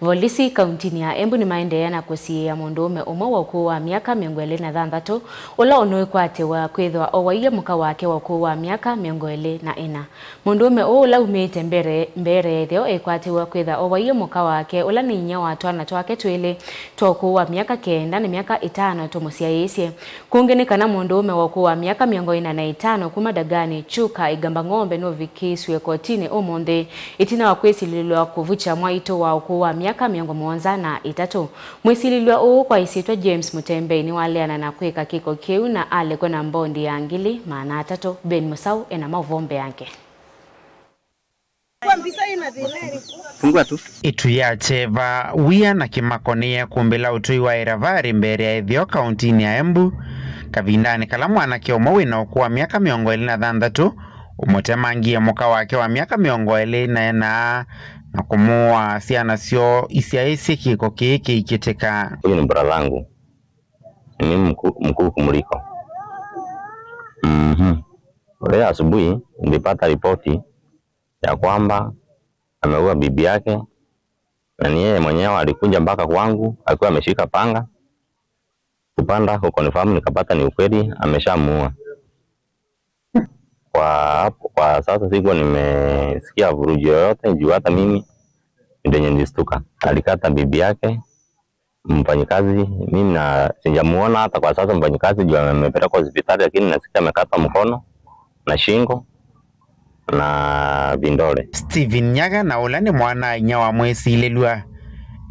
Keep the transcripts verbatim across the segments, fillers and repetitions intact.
Volisi kauntinĩ ya Embu nĩmaendeea na kũsiĩĩa mũndũũme ũmwe wa ũkũũ wa myaka mĩongo ĩlĩ na thanthatũ, ũla ũnũĩkwatĩwa kwĩthĩwa owaie mũka wake wa ũkũũ wa myaka mĩongo ĩlĩ na ĩna. Mũndũũme ũũ ũla umĩte mbere, mbere ya ĩtheo ekwatĩwa kwĩtha owaie mũka wake, ũla nĩ inyia wa twana twake twĩlĩ twa ũkũũ wa myaka kenda na myaka ĩtano tũmũsyaĩĩsye. Kũngĩ nĩ kana mũndũũme wa ũkũũ wa myaka mĩongo ĩna na ĩtano kuma Dagani, Chuka, Igamba Ng'ombe nũvikĩisw'e kotinĩ ũmũnthĩ, ĩtina wa kwĩsilĩlw'a kũvukya mwaitũ wa ũkũũ wa myaka mĩongo mũonza na ĩtatũ. Mwĩsilĩlw'a ũũ kwa ĩsyĩtwa James Mũtembei nĩwaleana na kwĩka kĩko kĩu na alekwa na mbondi ya ngili maana atatũ. Ben Mũsaũ ena maũvoo mbeange. Fungua tu. Ĩtu ya kyeva, wia na kĩmako nĩyekũmbĩla ũtũi wa Ĩravarĩ mbere ya ĩtheo kauntinĩ ya Embu, kavindanĩ kala mwanake ũmwe wĩ na ũkũũ wa myaka mĩongo ĩlĩ na thanthatũ ũmũtemangie mũka wake wa myaka mĩongo ĩlĩ na ĩna na kũmũaa syana syoo isyaĩĩsye kĩko kĩĩ kĩikĩtĩka. Huyu ni brother yangu. Ni mkuu, mkuu kumliko. Mhm. Leo asubuhi nilipata ripoti ya kwamba ameua bibi yake, na ni yeye mwenyewe alikuja mpaka kwangu akiwa ameshika panga. Kupanda kuconfirm, nikapata ni ukweli, ameshamuua. Kwa hapo, kwa sasa sikuwa nimesikia vurugu yoyote, juu hata mimi ndio nilistuka. Alikata bibi yake, mfanyikazi, mimi na sijamuona hata kwa sasa mfanyikazi, juu amepelekwa hospitali, lakini nasikia amekatwa mkono na shingo na vindole. Stephen Nyaga, na ũla nĩ mwana-a-inyia wa mwĩsilĩlw'a,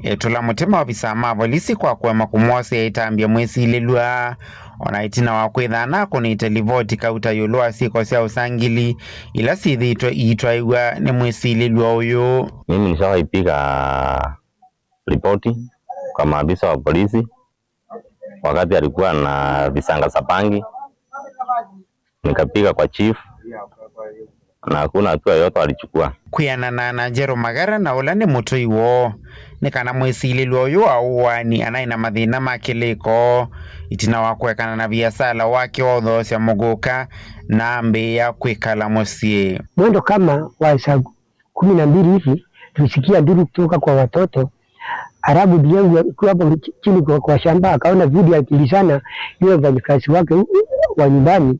etũla mũtĩ maovisaa ma volisi kwa kũema kũmwosea ĩtambya mwĩsilĩlw'a, ona ĩtina wa kwĩtha anakũnĩte livoti kauta ĩũlũ wa syĩko sya ũsangili ila syĩthĩĩtwe iitwaĩw'a nĩ mwĩsilĩlw'a ũyũ. Mimi nishawahi piga ripoti kwa maafisa wa polisi wakati alikuwa na visanga za bangi, nikapiga kwa chief na hakuna hatua yoyote walichukua. Kwĩanana na Njerũ Magara, na ũla nĩ mũtũi woo, nĩ kana mwĩsilĩlw'a ũyũ wa ũaani anaĩ na mathĩna ma kĩlĩko ĩtina wa kũekana na viasala wake wa ũthoosya mũgũka na ambĩĩa kwĩkala mũsyĩ. Mwendo kama wa saa kumi na mbili hivi, tulisikia nduru kutoka kwa watoto. Halafu bibi yangu akiwa hapo chi-, chini kwa, kwa shamba, akaona video ya kimbizana yule mfanyikazi wake hu-, wa nyumbani.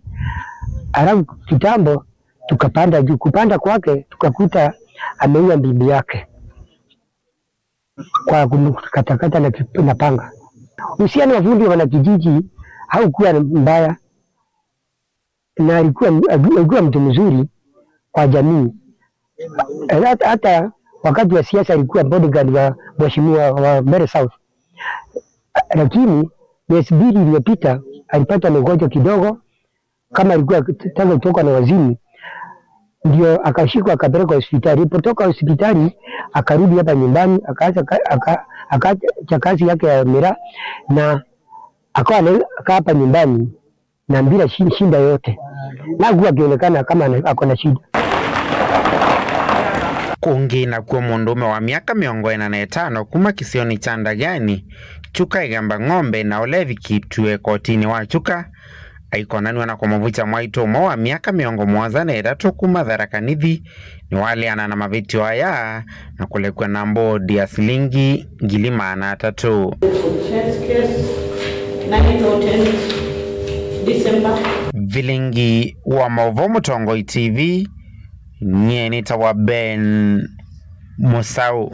Halafu kitambo tukapanda juu, kupanda kwake tukakuta ameua bibi yake kwa kumkatakata na kip-, na panga. Uhusiano wa fundi wa wanakijiji haukuwa mbaya, na alikuwa, alikuwa mtu mzuri kwa jamii. Hata, hata wakati wa siasa alikuwa bodyguard wa mheshimiwa wa Mbeere South. Lakini miezi mbili iliyopita alipata magonjwa kidogo, kama alikuwa akitaka kutoka na wazimu, ndio akashikwa akapelekwa hospitali. Alipotoka hospitali akarudi hapa nyumbani, akaacha ka-, aka-, akaacha kazi yake ya miraa na akawa anakaa hapa nyumbani na bila shi-, shida yote. Na hakuwa akionekana kama ana-, ako na shida. Kũngĩ nakw'o mũndũũme wa myaka mĩongo ĩna na ĩtano kuma kĩsionĩ kya Ndagani, Chuka Igamba Ng'ombe, na ũla evikĩtw'e kotinĩ wa Chuka, aikonanw'a na kũmũvukya mwaitũ ũmwe wa myaka mĩongo mũonza na ĩtatũ kuma Tharaka Nithi, nĩwaleana na mavĩtyo aya na kũlekw'a na mbodi ya silingi ngili maana atatũ. Chest case, nine or ten December. Vilingi wa maũvoo Mũtongoi T V, nyie nĩtawa Ben Mũsaũ.